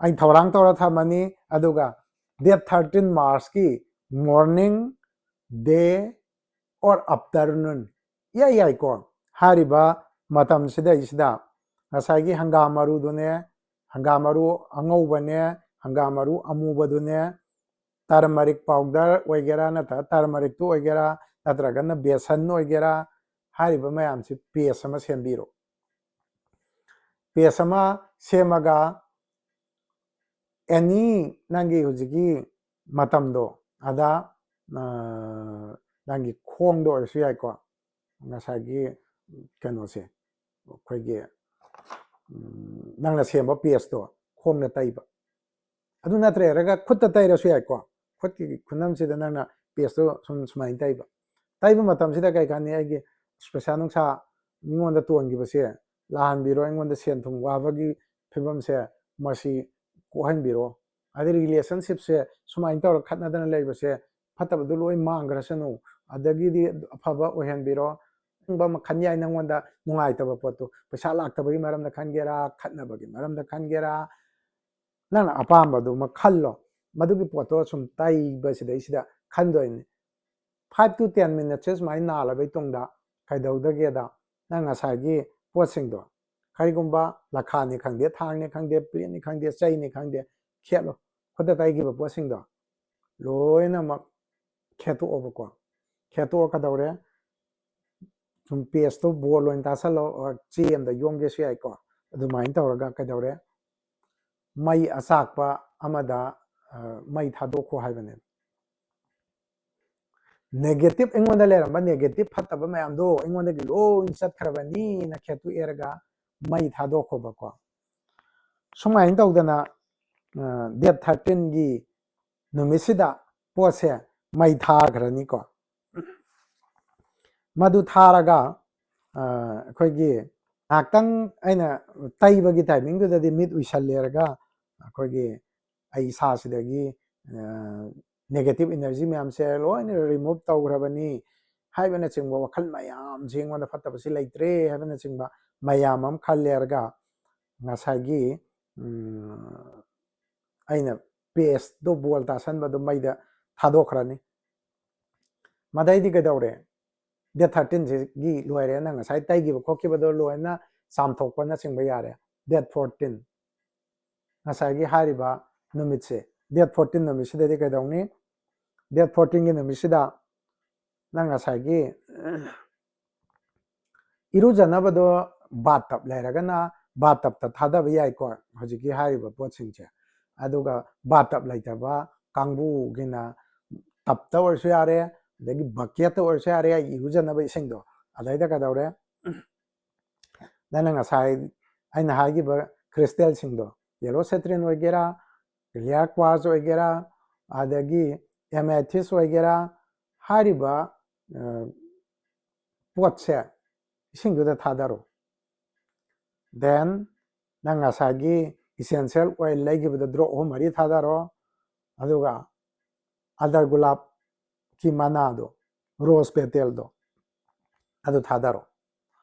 ꯑꯩ ꯊꯧꯔꯥꯡ ꯇꯧꯔ ꯊꯝꯃꯅꯤ꯫ ꯑꯗꯨꯒ date thirteen March ꯀꯤ morning, day or afternoon, ꯌꯥꯏ ꯌꯥꯏꯀꯣ꯫ ꯍꯥꯏꯔꯤꯕ ꯃꯇꯝꯁꯤꯗꯩꯁꯤꯗ ꯉꯁꯥꯏꯒꯤ ꯍꯪꯒꯥꯝ ꯃꯔꯨꯗꯨꯅꯦ, ꯍꯪꯒꯥꯝ ꯃꯔꯨ ꯑꯉꯧꯕꯅꯦ, ꯍꯪꯒꯥꯝ ꯃꯔꯨ ꯑꯃꯨꯕꯗꯨꯅꯦ, turmeric powder ꯑꯣꯏꯒꯦꯔꯥ, ꯅꯠꯇ꯭ꯔꯒ turmeric ꯇꯨ ꯑꯣꯏꯒꯦꯔꯥ, ꯅꯠꯇ꯭ꯔꯒꯅ ꯕꯦꯁꯟ ꯑꯣꯏꯒꯦꯔꯥ, ꯍꯥꯏꯔꯤꯕ ꯃꯌꯥꯝꯁꯤ paste ꯑꯃ ꯁꯦꯝꯕꯤꯔꯣ꯫ Paste ꯑꯃ ꯁꯦꯝꯃꯒ any ꯅꯪꯒꯤ ꯍꯧꯖꯤꯛꯀꯤ ꯃꯇꯝꯗꯣ ꯑꯗ, ꯑ, ꯅꯪꯒꯤ ꯈꯣꯡꯗ ꯑꯣꯏꯔꯁꯨ ꯌꯥꯏꯀꯣ, ꯉꯁꯥꯏꯒꯤ ꯀꯩꯅꯣꯁꯦ, ꯑꯩꯈꯣꯏꯒꯤ, ꯎꯝ, ꯅꯪꯅ ꯁꯦꯝꯕ paste ꯇꯣ ꯈꯣꯡꯅ ꯇꯩꯕ꯫ ꯑꯗꯨ ꯅꯠꯇ꯭ꯔꯒ ꯈꯨꯠꯇ ꯇꯩꯔꯁꯨ ꯌꯥꯏꯀꯣ꯫ ꯈꯨꯠꯀꯤ ꯈꯨꯅꯝꯁꯤꯗ ꯅꯪꯅ paste ꯇꯣ ꯁꯨꯝ ꯁꯨꯃꯥꯏꯅ ꯇꯩꯕ꯫ ꯇꯩꯕ ꯃꯇꯝꯁꯤꯗ ꯀꯩ ꯀꯥꯟꯅꯤ? ꯑꯩꯒꯤ ꯄꯩꯁꯥ ꯅꯨꯡꯁꯥ ꯃꯤꯉꯣꯟꯗ ꯇꯣꯟꯈꯤꯕꯁꯦ ꯂꯥꯛꯍꯟꯕꯤꯔꯣ, ꯑꯩꯉꯣꯟꯗ ꯁꯦꯟ ꯊꯨꯝ ꯋꯥꯕꯒꯤ ꯐꯤꯕꯝꯁꯦ ꯃꯁꯤ ꯀꯣꯛꯍꯟꯕꯤꯔꯣ꯫ ꯑꯗꯩ relationship ꯁꯦ ꯁꯨꯃꯥꯏꯅ ꯇꯧꯔ ꯈꯠꯅꯗꯅ ꯂꯩꯕꯁꯦ ꯐꯠꯇꯕꯗꯨ ꯂꯣꯏ ꯃꯥꯡꯈ꯭ꯔꯁꯅꯨ, ꯑꯗꯒꯤꯗꯤ ꯑꯐꯕ ꯑꯣꯏꯍꯟꯕꯤꯔꯣ꯫ ꯑꯗꯨꯒꯨꯝꯕ ꯃꯈꯜ ꯌꯥꯏ꯫ ꯅꯪꯉꯣꯟꯗ ꯅꯨꯡꯉꯥꯏꯇꯕ ꯄꯣꯠꯇꯣ, ꯄꯩꯁꯥ ꯂꯥꯛꯇꯕꯒꯤ ꯃꯔꯝꯗ ꯈꯟꯒꯦꯔꯥ, ꯈꯠꯅꯕꯒꯤ ꯃꯔꯝꯗ ꯈꯟꯒꯦꯔꯥ, ꯅꯪꯅ ꯑꯄꯥꯝꯕꯗꯨꯃ ꯈꯜꯂꯣ꯫ ꯃꯗꯨꯒꯤ ꯄꯣꯠꯇꯣ ꯁꯨꯝ ꯇꯩꯕꯁꯤꯗꯩꯁꯤꯗ ꯈꯟꯗꯣꯏꯅꯤ꯫ Five to ten minutes ꯁꯨꯃꯥꯏꯅ ꯅꯥꯜꯂꯕꯩ ꯇꯨꯡꯗ ꯀꯩꯗꯧꯗꯒꯦꯗ, ꯅꯪ ꯉꯁꯥꯏꯒꯤ ꯄꯣꯠꯁꯤꯡꯗꯣ, ꯀꯔꯤꯒꯨꯝꯕ ꯂꯈꯥꯅꯤ ꯈꯪꯗꯦ, ꯊꯥꯡꯅꯤ ꯈꯪꯗꯦ, ꯄ꯭ꯂꯦꯠꯅꯤ ꯈꯪꯗꯦ, ꯆꯩꯅꯤ ꯈꯪꯗꯦ, ꯈꯦꯠꯂꯣ꯫ ꯈꯨꯠꯇ ꯇꯩꯈꯤꯕ ꯄꯣꯠꯁꯤꯡꯗꯣ ꯂꯣꯏꯅꯃꯛ ꯈꯦꯠꯇꯣꯛꯑꯣꯕꯀꯣ꯫ ꯈꯦꯠꯇꯣꯛꯑ ꯀꯩꯗꯧꯔꯦ? ꯁꯨꯝ paste ꯇꯣ ball ꯑꯣꯏꯅ ꯇꯥꯁꯜꯂꯣ, or ꯆꯦ ꯑꯃꯗ ꯌꯣꯝꯒꯦꯁꯨ ꯌꯥꯏꯀꯣ꯫ ꯑꯗꯨꯃꯥꯏꯅ ꯇꯧꯔꯒ ꯀꯩꯗꯧꯔꯦ? ꯃꯩ ꯑꯆꯥꯛꯄ ꯑꯃꯗ, ꯑ, ꯃꯩ ꯊꯥꯗꯣꯛꯈꯣ ꯍꯥꯏꯕꯅꯦꯕ꯫ Negative, ꯑꯩꯉꯣꯟꯗ ꯂꯩꯔꯝꯕ negative ꯐꯠꯇꯕ ꯃꯌꯥꯝꯗꯣ ꯑꯩꯉꯣꯟꯗꯒꯤ ꯂꯣꯏ ꯆꯠꯈ꯭ꯔꯕꯅꯤꯅ ꯈꯦꯠꯇꯣꯛꯑꯦꯔꯒ ꯃꯩ ꯊꯥꯗꯣꯛꯈꯣꯕꯀꯣ꯫ ꯁꯨꯃꯥꯏꯅ ꯇꯧꯗꯅ, ꯑ, date thirteen ꯒꯤ ꯅꯨꯃꯤꯠꯁꯤꯗ ꯄꯣꯠꯁꯦ ꯃꯩ ꯊꯥꯈ꯭ꯔꯅꯤꯀꯣ꯫ ꯃꯗꯨ ꯊꯥꯔꯒ, ꯑ, ꯑꯩꯈꯣꯏꯒꯤ ꯉꯥꯏꯍꯥꯛꯇꯪ ꯑꯩꯅ ꯇꯩꯕꯒꯤ timing ꯗꯨꯗꯗꯤ ꯃꯤꯠ ꯎꯏꯁꯜꯂꯦꯔꯒ ꯑꯩꯈꯣꯏꯒꯤ ꯑꯩ ꯏꯁꯥꯁꯤꯗꯒꯤ, ꯑ, negative energy ꯃꯌꯥꯝꯁꯦ ꯂꯣꯏꯅ remove ꯇꯧꯈ꯭ꯔꯕꯅꯤ ꯍꯥꯏꯕꯅꯆꯤꯡꯕ ꯋꯥꯈꯜ ꯃꯌꯥꯝꯁꯦ, ꯑꯩꯉꯣꯟꯗ ꯐꯠꯇꯕꯁꯤ ꯂꯩꯇ꯭ꯔꯦ ꯍꯥꯏꯕꯅꯆꯤꯡꯕ ꯃꯌꯥꯝ ꯑꯃ ꯈꯜꯂꯦꯔꯒ ꯉꯁꯥꯏꯒꯤ, ꯎꯝ, ꯑꯩꯅ paste ꯇꯣ ball ꯇꯥꯁꯟꯕꯗꯣ ꯃꯩꯗ ꯊꯥꯗꯣꯛꯈ꯭ꯔꯅꯤ꯫ ꯃꯗꯩꯗꯤ ꯀꯩꯗꯧꯔꯦ? Date thirteen ꯁꯤꯒꯤ ꯂꯣꯏꯔꯦ, ꯅꯪ ꯉꯁꯥꯏ ꯇꯩꯈꯤꯕ ꯈꯣꯠꯈꯤꯕꯗꯣ ꯂꯣꯏꯅ ꯆꯥꯝꯊꯣꯛꯄꯅꯆꯤꯡꯕ ꯌꯥꯔꯦ꯫ Date fourteen, ꯉꯁꯥꯏꯒꯤ ꯍꯥꯏꯔꯤꯕ ꯅꯨꯃꯤꯠꯁꯦ, date fourteen ꯅꯨꯃꯤꯠꯁꯤꯗꯗꯤ ꯀꯩꯗꯧꯅꯤ? Date fourteen ꯒꯤ ꯅꯨꯃꯤꯠꯁꯤꯗ ꯅꯪ ꯉꯁꯥꯏꯒꯤ ꯏꯔꯨꯖꯅꯕꯗꯣ bathtub ꯂꯩꯔꯒꯅ bathtub ꯇ ꯊꯥꯗꯕ ꯌꯥꯏꯀꯣ, ꯍꯧꯖꯤꯛꯀꯤ ꯍꯥꯏꯔꯤꯕ ꯄꯣꯠꯁꯤꯡꯁꯦ꯫ ꯑꯗꯨꯒ bathtub ꯂꯩꯇꯕ ꯀꯥꯡꯕꯨꯒꯤꯅ tub ꯇ ꯑꯣꯏꯔꯁꯨ ꯌꯥꯔꯦ, ꯑꯗꯒꯤ bucket ꯇ ꯑꯣꯏꯔꯁꯨ ꯌꯥꯔꯦ, ꯑꯩ ꯏꯔꯨꯖꯅꯕ ꯏꯁꯤꯡꯗꯣ꯫ ꯑꯗꯩꯗ ꯀꯩꯗꯧꯔꯦ? ꯅꯪꯅ ꯉꯁꯥꯏ ꯑꯩꯅ ꯍꯥꯏꯈꯤꯕ crystal ꯁꯤꯡꯗꯣ, yellow citrine ꯑꯣꯏꯒꯦꯔꯥ, clear quartz ꯑꯣꯏꯒꯦꯔꯥ, ꯑꯗꯒꯤ amethyst ꯑꯣꯏꯒꯦꯔꯥ, ꯍꯥꯏꯔꯤꯕ, ꯑ, ꯄꯣꯠꯁꯦ ꯏꯁꯤꯡꯗꯨꯗ ꯊꯥꯗꯔꯣ꯫ Then ꯅꯪ ꯉꯁꯥꯏꯒꯤ essential oil ꯂꯩꯈꯤꯕꯗ drop ꯑꯍꯨꯝ ꯃꯔꯤ ꯊꯥꯗꯔꯣ꯫ ꯑꯗꯨꯒ ꯑꯗꯔ ꯒꯨꯂꯥꯞꯀꯤ ꯃꯅꯥꯗꯣ, rose petalꯗꯣ ꯑꯗꯨ ꯊꯥꯗꯔꯣ꯫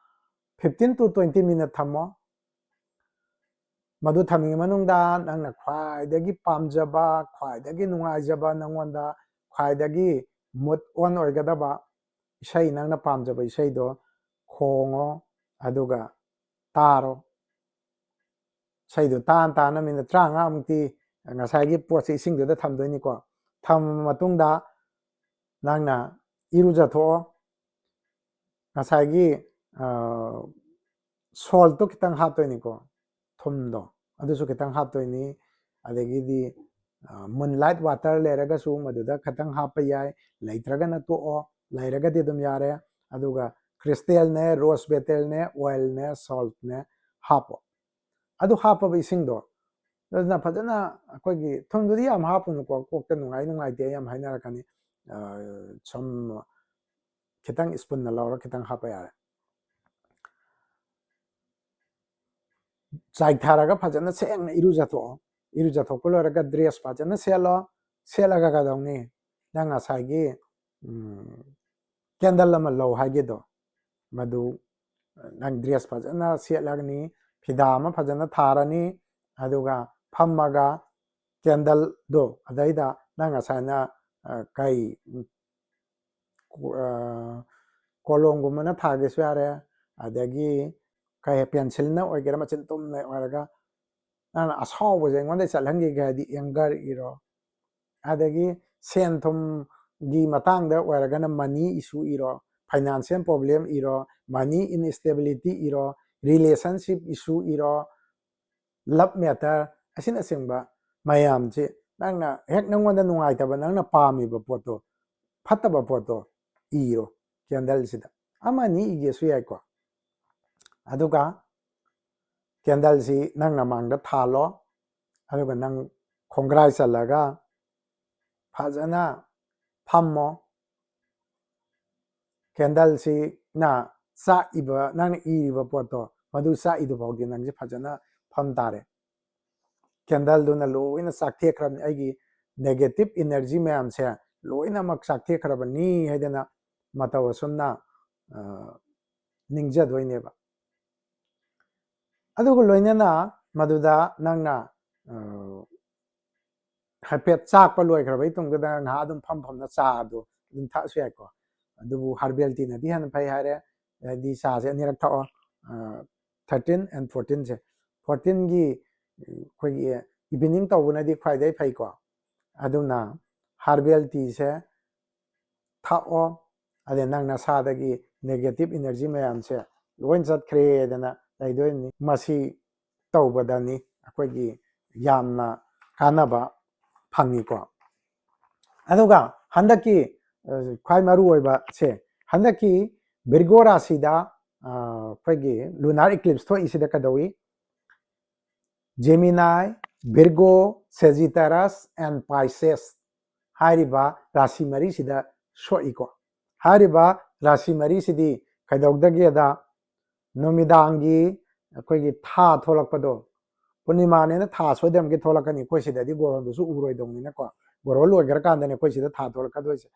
Fifteen to twenty minute ꯊꯝꯃꯣ꯫ ꯃꯗꯨ ꯊꯝꯃꯤꯉꯩ ꯃꯅꯨꯡꯗ ꯅꯪꯅ ꯈ꯭ꯋꯥꯏꯗꯒꯤ ꯄꯥꯝꯖꯕ, ꯈ꯭ꯋꯥꯏꯗꯒꯤ ꯅꯨꯡꯉꯥꯏꯖꯕ, ꯅꯪꯉꯣꯟꯗ ꯈ꯭ꯋꯥꯏꯗꯒꯤ mood on ꯑꯣꯏꯒꯗꯕ ꯏꯁꯩ, ꯅꯪꯅ ꯄꯥꯝꯖꯕ ꯏꯁꯩꯗꯣ ꯈꯣꯡꯉꯣ, ꯑꯗꯨꯒ ꯇꯥꯔꯣ꯫ ꯏꯁꯩꯗꯣ ꯇꯥꯅ ꯇꯥꯅ ꯃꯤꯅꯤꯠ ꯇꯔꯥꯃꯉꯥꯃꯨꯛꯇꯤ ꯉꯁꯥꯏꯒꯤ ꯄꯣꯠꯁꯦ ꯏꯁꯤꯡꯗꯨꯗ ꯊꯝꯗꯣꯏꯅꯤꯀꯣ꯫ ꯊꯝꯃ ꯃꯇꯨꯡꯗ ꯅꯪꯅ ꯏꯔꯨꯖꯊꯣꯛꯑꯣ꯫ ꯉꯁꯥꯏꯒꯤ ꯁꯣꯜꯠꯇꯣ ꯈꯤꯇꯪ ꯍꯥꯞꯇꯣꯏꯅꯤꯀꯣ, ꯊꯨꯝꯗꯣ ꯑꯗꯨꯁꯨ ꯈꯤꯇꯪ ꯍꯥꯞꯇꯣꯏꯅꯤ꯫ ꯑꯗꯒꯤꯗꯤ ꯃꯨꯟ ꯂꯥꯏꯠ ꯋꯥꯇꯔ ꯂꯩꯔꯒꯁꯨ ꯃꯗꯨꯗ ꯈꯤꯇꯪ ꯍꯥꯞꯄ ꯌꯥꯏ, ꯂꯩꯇ꯭ꯔꯒꯅ ꯇꯣꯛꯑꯣ, ꯂꯩꯔꯒꯗꯤ ꯑꯗꯨꯝ ꯌꯥꯔꯦ꯫ ꯑꯗꯨꯒ ꯀ꯭ꯔꯤꯁꯇꯦꯜꯅꯦ, ꯔꯣꯁ ꯄꯦꯇꯦꯜꯅꯦ, ꯑꯣꯏꯜꯅꯦ, ꯁꯣꯜꯠꯅꯦ ꯍꯥꯞꯄꯣ꯫ ꯑꯗꯨ ꯍꯥꯞꯄꯕ ꯏꯁꯤꯡꯗꯣ ꯑꯗꯨꯅ ꯐꯖꯅ, ꯑꯩꯈꯣꯏꯒꯤ ꯊꯨꯝꯗꯨꯗꯤ ꯌꯥꯝ ꯍꯥꯞꯄꯨꯅꯨꯀꯣ, ꯀꯣꯛꯇ ꯅꯨꯡꯉꯥꯏ ꯅꯨꯡꯉꯥꯏꯇꯦ ꯌꯥꯝ ꯍꯥꯏꯅꯔꯛꯀꯅꯤ꯫ ꯁꯨꯝ ꯈꯤꯇꯪ ꯏꯁꯄꯨꯟꯅ ꯂꯧꯔ ꯈꯤꯇꯪ ꯍꯥꯞꯄ ꯌꯥꯔꯦ꯫ ꯆꯥꯏꯊꯔꯒ ꯐꯖꯅ ꯁꯦꯡꯅ ꯏꯔꯨꯖꯊꯣꯛꯑꯣ꯫ ꯏꯔꯨꯖꯊꯣꯛꯄ ꯂꯣꯏꯔꯒ ꯗ꯭ꯔꯦꯁ ꯐꯖꯅ ꯁꯦꯠꯂꯣ꯫ ꯁꯦꯠꯂꯒ ꯀꯩꯗꯧꯅꯤ? ꯅꯪ ꯉꯁꯥꯏꯒꯤ ꯀꯦꯟꯗꯜ ꯑꯃ ꯂꯧ ꯍꯥꯏꯒꯦꯗꯣ, ꯃꯗꯨ ꯅꯪ ꯗ꯭ꯔꯦꯁ ꯐꯖꯅ ꯁꯦꯠꯂꯒꯅꯤ, ꯐꯤꯗꯥ ꯑꯃ ꯐꯖꯅ ꯊꯥꯔꯅꯤ, ꯑꯗꯨꯒ ꯐꯝꯃꯒ ꯀꯦꯟꯗꯜꯗꯣ ꯑꯗꯩꯗ ꯅꯪ ꯉꯁꯥꯏꯅ ꯀꯩ ꯀꯣꯂꯣꯝꯒꯨꯝꯕꯅ ꯊꯥꯒꯦꯁꯨ ꯌꯥꯔꯦ, ꯑꯗꯒꯤ ꯀꯩ ꯄꯦꯟꯁꯤꯜꯅ ꯑꯣꯏꯒꯦꯔꯥ, ꯃꯆꯤꯟ ꯇꯨꯝꯅ ꯑꯣꯏꯔꯒ ꯅꯪꯅ ꯑꯁꯥꯎꯕꯁꯦ ꯑꯩꯉꯣꯟꯗ ꯆꯠꯍꯟꯒꯦ ꯍꯥꯏꯗꯤ ꯑꯦꯡꯒꯔ ꯏꯔꯣ, ꯑꯗꯒꯤ ꯁꯦꯟ ꯊꯨꯝꯒꯤ ꯃꯇꯥꯡꯗ ꯑꯣꯏꯔꯒꯅ ꯃꯅꯤ ꯏꯁꯨ ꯏꯔꯣ, ꯐꯥꯏꯅꯥꯟꯁꯤꯌꯦꯜ ꯄ꯭ꯔꯣꯕ꯭ꯂꯦꯝ ꯏꯔꯣ, ꯃꯅꯤ ꯏꯟꯁꯇꯦꯕꯤꯂꯤꯇꯤ ꯏꯔꯣ, ꯔꯤꯂꯦꯁꯟꯁꯤꯞ ꯏꯁꯨ ꯏꯔꯣ, ꯂꯞ ꯃꯦꯇꯔ, ꯑꯁꯤꯅꯆꯤꯡꯕ ꯃꯌꯥꯝꯁꯤ ꯅꯪꯅ ꯍꯦꯛ ꯅꯪꯉꯣꯟꯗ ꯅꯨꯡꯉꯥꯏꯇꯕ, ꯅꯪꯅ ꯄꯥꯝꯃꯤꯕ ꯄꯣꯠꯇꯣ, ꯐꯠꯇꯕ ꯄꯣꯠꯇꯣ ꯏꯔꯣ ꯀꯦꯟꯗꯜꯁꯤꯗ꯫ ꯑꯃ ꯑꯅꯤ ꯏꯒꯦꯁꯨ ꯌꯥꯏꯀꯣ꯫ ꯑꯗꯨꯒ ꯀꯦꯟꯗꯜꯁꯤ ꯅꯪ ꯅꯃꯥꯡꯗ ꯊꯥꯜꯂꯣ꯫ ꯑꯗꯨꯒ ꯅꯪ ꯈꯣꯡꯒ꯭ꯔꯥꯏ ꯆꯜꯂꯒ ꯐꯖꯅ ꯐꯝꯃꯣ꯫ ꯀꯦꯟꯗꯜꯁꯤꯅ ꯆꯥꯛꯏꯕ, ꯅꯪꯅ ꯏꯔꯤꯕ ꯄꯣꯠꯇꯣ ꯃꯗꯨ ꯆꯥꯛꯏꯗꯨ ꯐꯥꯎꯗꯤ ꯅꯪꯁꯦ ꯐꯖꯅ ꯐꯝ ꯇꯥꯔꯦ꯫ ꯀꯦꯟꯗꯜꯗꯨꯅ ꯂꯣꯏꯅ ꯆꯥꯛꯊꯦꯛꯈ꯭ꯔꯕꯅꯤ, ꯑꯩꯒꯤ ꯅꯦꯒꯦꯇꯤꯞ ꯏꯅꯔꯖꯤ ꯃꯌꯥꯝꯁꯦ ꯂꯣꯏꯅꯃꯛ ꯆꯥꯛꯊꯦꯛꯈ꯭ꯔꯕꯅꯤ ꯍꯥꯏꯗꯅ ꯃꯇꯧ ꯑꯁꯨꯝꯅ ꯅꯤꯡꯖꯗꯣꯏꯅꯦꯕ꯫ ꯑꯗꯨꯒ ꯂꯣꯏꯅꯅ ꯃꯗꯨꯗ ꯅꯪꯅ ꯍꯥꯏꯐꯦꯠ ꯆꯥꯛꯄ ꯂꯣꯏꯈ꯭ꯔꯕꯩ ꯇꯨꯡꯗꯨꯗ ꯉꯥꯏꯍꯥꯛ ꯑꯗꯨꯝ ꯐꯝ ꯐꯝꯅ ꯆꯥꯗꯣ ꯑꯗꯨꯝ ꯊꯛꯑꯁꯨ ꯌꯥꯏꯀꯣ꯫ ꯑꯗꯨꯕꯨ ꯍꯥꯔꯕꯦꯜ ꯇꯤꯅꯗꯤ ꯍꯦꯟꯅ ꯐꯩ ꯍꯥꯏꯔꯦ꯫ ꯍꯥꯏꯗꯤ ꯆꯥꯁꯦ ꯑꯅꯤꯔꯛ ꯊꯛꯑꯣ, ꯊꯥꯔꯇꯤꯟ ꯑꯦꯟ ꯐꯣꯔꯇꯤꯟꯁꯦ꯫ ꯐꯣꯔꯇꯤꯟꯒꯤ ꯑꯩꯈꯣꯏꯒꯤ ꯏꯚꯤꯅꯤꯡ ꯇꯧꯕꯅꯗꯤ ꯈ꯭ꯋꯥꯏꯗꯒꯤ ꯐꯩꯀꯣ꯫ ꯑꯗꯨꯅ ꯍꯥꯔꯕꯦꯜ ꯇꯤꯁꯦ ꯊꯛꯑꯣ꯫ ꯑꯗꯩ ꯅꯪ ꯅꯁꯥꯗꯒꯤ ꯅꯦꯒꯦꯇꯤꯞ ꯏꯅꯔꯖꯤ ꯃꯌꯥꯝꯁꯦ ꯂꯣꯏ ꯆꯠꯈ꯭ꯔꯦꯗꯅ ꯂꯩꯗꯣꯏꯅꯤ꯫ ꯃꯁꯤ ꯇꯧꯕꯗꯅꯤ ꯑꯩꯈꯣꯏꯒꯤ ꯌꯥꯝꯅ ꯀꯥꯟꯅꯕ ꯐꯪꯉꯤꯀꯣ꯫ ꯑꯗꯨꯒ ꯍꯟꯗꯛꯀꯤ ꯈ꯭ꯋꯥꯏ ꯃꯔꯨ ꯑꯣꯏꯕꯁꯦ, ꯍꯟꯗꯛꯀꯤ ꯚꯤꯔꯒꯣ ꯔꯥꯁꯤꯗ ꯑꯩꯈꯣꯏꯒꯤ lunar eclipse ꯊꯣꯛꯏꯁꯤꯗ ꯀꯩꯗꯧꯏ? Gemini, Virgo, Sagittarius and Pisces ꯍꯥꯏꯔꯤꯕ ꯔꯥꯁꯤ ꯃꯔꯤꯁꯤꯗ ꯁꯣꯛꯏꯀꯣ꯫ ꯍꯥꯏꯔꯤꯕ ꯔꯥꯁꯤ ꯃꯔꯤꯁꯤꯗꯤ ꯀꯩꯗꯧꯗꯒꯦꯗ, ꯅꯨꯃꯤꯗꯥꯡꯒꯤ ꯑꯩꯈꯣꯏꯒꯤ ꯊꯥ ꯊꯣꯛꯂꯛꯄꯗꯣ, ꯄꯨꯔꯅꯤꯃꯥꯅꯦꯅ ꯊꯥ ꯁꯣꯏꯗꯅꯃꯛꯀꯤ ꯊꯣꯛꯂꯛꯀꯅꯤ꯫ ꯑꯩꯈꯣꯏ ꯁꯤꯗꯗꯤ ꯒꯣꯔꯣꯟꯗꯨꯁꯨ ꯎꯔꯣꯏꯗꯧꯅꯤꯅꯀꯣ, ꯒꯣꯔꯣꯟ ꯂꯣꯏꯈ꯭ꯔꯀꯥꯟꯗꯅꯦ ꯑꯩꯈꯣꯏ ꯁꯤꯗ ꯊꯥ ꯊꯣꯛꯂꯛꯀꯗꯣꯏꯁꯦ꯫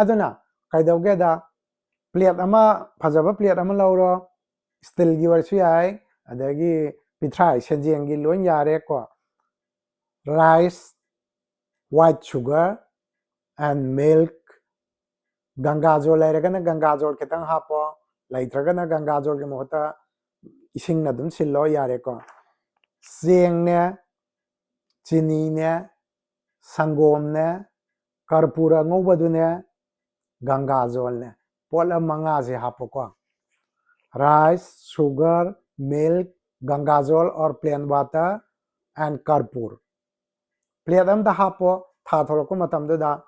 ꯑꯗꯨꯅ ꯀꯩꯗꯧꯒꯦꯗ, ꯄ꯭ꯂꯦꯠ ꯑꯃ, ꯐꯖꯕ ꯄ꯭ꯂꯦꯠ ꯑꯃ ꯂꯧꯔꯣ, ꯁ꯭ꯇꯤꯜꯒꯤ ꯑꯣꯏꯔꯁꯨ ꯌꯥꯏ, ꯑꯗꯒꯤ ꯄꯤꯊ꯭ꯔꯥꯏ ꯁꯦꯟꯖꯦꯡꯒꯤ ꯂꯣꯏ ꯌꯥꯔꯦꯀꯣ꯫ Rice, white sugar and milk, ꯒꯪꯒꯥꯖꯣꯜ ꯂꯩꯔꯒꯅ ꯒꯪꯒꯥꯖꯣꯜ ꯈꯤꯇꯪ ꯍꯥꯞꯄꯣ, ꯂꯩꯇ꯭ꯔꯒꯅ ꯒꯪꯒꯥꯖꯣꯜꯒꯤ ꯃꯍꯨꯠꯇ ꯏꯁꯤꯡꯅ ꯑꯗꯨꯝ ꯁꯤꯜꯂꯣ, ꯌꯥꯔꯦꯀꯣ꯫ ꯆꯦꯡꯅꯦ, ꯆꯤꯅꯤꯅꯦ, ꯁꯪꯒꯣꯝꯅꯦ, ꯀꯔꯄꯨꯔ ꯑꯉꯧꯕꯗꯨꯅꯦ, ꯒꯪꯒꯥꯖꯣꯜꯅꯦ꯫ ꯄꯣꯠꯂꯝ ꯃꯉꯥꯁꯦ ꯍꯥꯞꯄꯣꯀꯣ: rice, sugar, milk, Gangajal or plain water and karpur. Plate ꯑꯝꯗ ꯍꯥꯞꯄꯣ, ꯊꯥ ꯊꯣꯛꯂꯛꯄ ꯃꯇꯝꯗꯨꯗ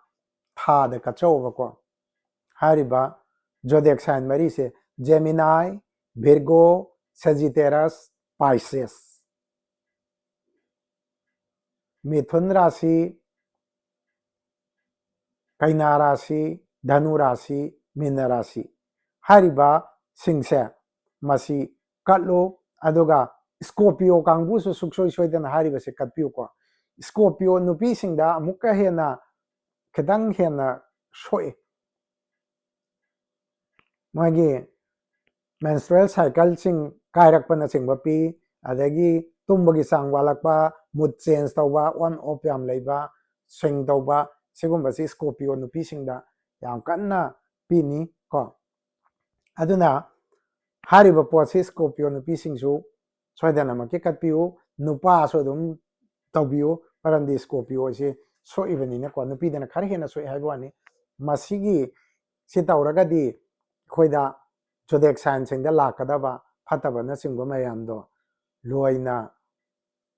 ꯊꯥꯗ ꯀꯠꯆꯧꯕꯀꯣ꯫ ꯍꯥꯏꯔꯤꯕ zodiac sign ꯃꯔꯤꯁꯦ: Gemini, Virgo, Sagittarius, Pisces꯫ ꯃꯤꯊꯨꯟ ꯔꯥꯁꯤ, ꯀꯩꯅꯥ ꯔꯥꯁꯤ, ꯙꯅꯨ ꯔꯥꯁꯤ, ꯃꯤꯟꯅ ꯔꯥꯁꯤ ꯍꯥꯏꯔꯤꯕꯁꯤꯡꯁꯦ ꯃꯁꯤ ꯀꯠꯂꯨ꯫ ꯑꯗꯨꯒ ꯁ꯭ꯀꯣꯔꯄꯤꯌꯣ ꯀꯥꯡꯕꯨꯁꯨ ꯁꯨꯡꯁꯣꯏ ꯁꯣꯏꯗꯅ ꯍꯥꯏꯔꯤꯕꯁꯦ ꯀꯠꯄꯤꯌꯨꯀꯣ꯫ ꯁ꯭ꯀꯣꯔꯄꯤꯌꯣ ꯅꯨꯄꯤꯁꯤꯡꯗ ꯑꯃꯨꯛꯀ ꯍꯦꯟꯅ, ꯈꯤꯇꯪ ꯍꯦꯟꯅ ꯁꯣꯛꯏ꯫ ꯃꯣꯏꯒꯤ menstrual cycleꯁꯤꯡ ꯀꯥꯏꯔꯛꯄꯅꯆꯤꯡꯕ ꯄꯤ, ꯑꯗꯒꯤ ꯇꯨꯝꯕꯒꯤ ꯆꯥꯡ ꯋꯥꯠꯂꯛꯄ, mood change ꯇꯧꯕ, on off ꯌꯥꯝ ꯂꯩꯕ, swing ꯇꯧꯕ, ꯁꯤꯒꯨꯝꯕꯁꯤ Scorpio ꯅꯨꯄꯤꯁꯤꯡꯗ ꯌꯥꯝ ꯀꯟꯅ ꯄꯤꯅꯤ ꯀꯣ꯫ ꯑꯗꯨꯅ ꯍꯥꯏꯔꯤꯕ ꯄꯣꯠꯁꯤ Scorpio ꯅꯨꯄꯤꯁꯤꯡꯁꯨ ꯁꯣꯏꯗꯅꯃꯛꯀꯤ ꯀꯠꯄꯤꯌꯨ, ꯅꯨꯄꯥꯁꯨ ꯑꯗꯨꯝ ꯇꯧꯕꯤꯌꯨ, ꯃꯔꯝꯗꯤ Scorpio ꯑꯁꯤ ꯁꯣꯛꯏꯕꯅꯤꯅꯀꯣ, ꯅꯨꯄꯤꯗꯅ ꯈꯔ ꯍꯦꯟꯅ ꯁꯣꯛꯏ ꯍꯥꯏꯕ ꯋꯥꯅꯤ꯫ ꯃꯁꯤꯒꯤ ꯁꯤ ꯇꯧꯔꯒꯗꯤ ꯑꯩꯈꯣꯏꯗ zodiac signꯁꯤꯡꯗ ꯂꯥꯛꯀꯗꯕ ꯐꯠꯇꯕꯅꯆꯤꯡꯕ ꯃꯌꯥꯝꯗꯣ ꯂꯣꯏꯅ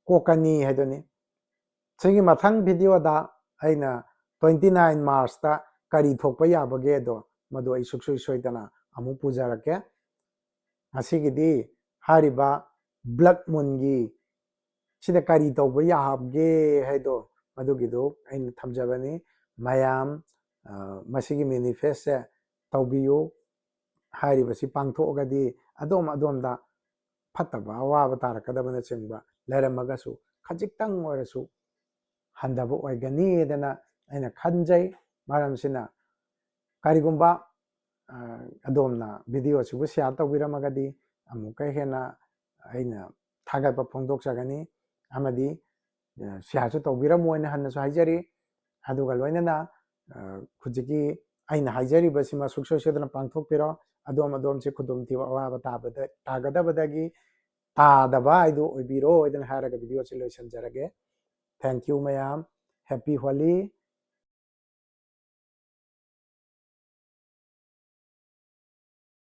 ꯀꯣꯛꯀꯅꯤ ꯍꯥꯏꯗꯨꯅꯤ꯫ ꯁꯤꯒꯤ ꯃꯊꯪ videoꯗ ꯑꯩꯅ twenty nine Marchꯇ ꯀꯔꯤ ꯊꯣꯛꯄ ꯌꯥꯕꯒꯦꯗꯣ, ꯃꯗꯨ ꯑꯩ ꯁꯨꯡꯁꯣꯏ ꯁꯣꯏꯗꯅ ꯑꯃꯨꯛ ꯄꯨꯖꯔꯛꯀꯦ꯫ ꯉꯁꯤꯒꯤꯗꯤ ꯍꯥꯏꯔꯤꯕ blood moonꯒꯤ ꯁꯤꯗ ꯀꯔꯤ ꯇꯧꯕ ꯌꯥꯕꯒꯦ ꯍꯥꯏꯗꯣ, ꯃꯗꯨꯒꯤꯗꯣ ꯑꯩꯅ ꯊꯝꯖꯕꯅꯤ꯫ ꯃꯌꯥꯝ, ꯑ, ꯃꯁꯤꯒꯤ manifestꯁꯦ ꯇꯧꯕꯤꯌꯨ꯫ ꯍꯥꯏꯔꯤꯕꯁꯤ ꯄꯥꯡꯊꯣꯛꯑꯒꯗꯤ ꯑꯗꯣꯝ ꯑꯗꯣꯝꯗ ꯐꯠꯇꯕ ꯑꯋꯥꯕ ꯇꯥꯔꯛꯀꯗꯕꯅꯆꯤꯡꯕ ꯂꯩꯔꯝꯃꯒꯁꯨ ꯈꯖꯤꯛꯇꯪ ꯑꯣꯏꯔꯁꯨ ꯍꯟꯊꯕ ꯑꯣꯏꯒꯅꯤꯗꯅ ꯑꯩꯅ ꯈꯟꯖꯩ꯫ ꯃꯔꯝꯁꯤꯅ ꯀꯔꯤꯒꯨꯝꯕ, ꯑ, ꯑꯗꯣꯝꯅ videoꯁꯤꯕꯨ share ꯇꯧꯕꯤꯔꯝꯃꯒꯗꯤ ꯑꯃꯨꯛꯀ ꯍꯦꯟꯅ ꯑꯩꯅ ꯊꯥꯒꯠꯄ ꯐꯣꯡꯗꯣꯛꯆꯒꯅꯤ ꯑꯃꯗꯤ, ꯑ, shareꯁꯨ ꯇꯧꯕꯤꯔꯝꯃꯣ ꯍꯥꯏꯅ ꯍꯟꯅꯁꯨ ꯍꯥꯏꯖꯔꯤ꯫ ꯑꯗꯨꯒ ꯂꯣꯏꯅꯅ, ꯑ, ꯍꯧꯖꯤꯛꯀꯤ ꯑꯩꯅ ꯍꯥꯏꯖꯔꯤꯕꯁꯤꯃ ꯁꯨꯡꯁꯣꯏ ꯁꯣꯏꯗꯅ ꯄꯥꯡꯊꯣꯛꯄꯤꯔꯣ꯫ ꯑꯗꯣꯝ ꯑꯗꯣꯝꯁꯦ ꯈꯨꯗꯣꯡꯊꯤꯕ ꯑꯋꯥꯕ ꯇꯥꯕꯗ, ꯇꯥꯒꯗꯕꯗꯒꯤ ꯇꯥꯗꯕ ꯍꯥꯏꯗꯨ ꯑꯣꯏꯕꯤꯔꯣ ꯍꯥꯏꯗꯅ ꯍꯥꯏꯔꯒ videoꯁꯤ ꯂꯣꯏꯁꯤꯟꯖꯔꯒꯦ꯫ Thank you ꯃꯌꯥꯝ꯫ Happy Holi꯫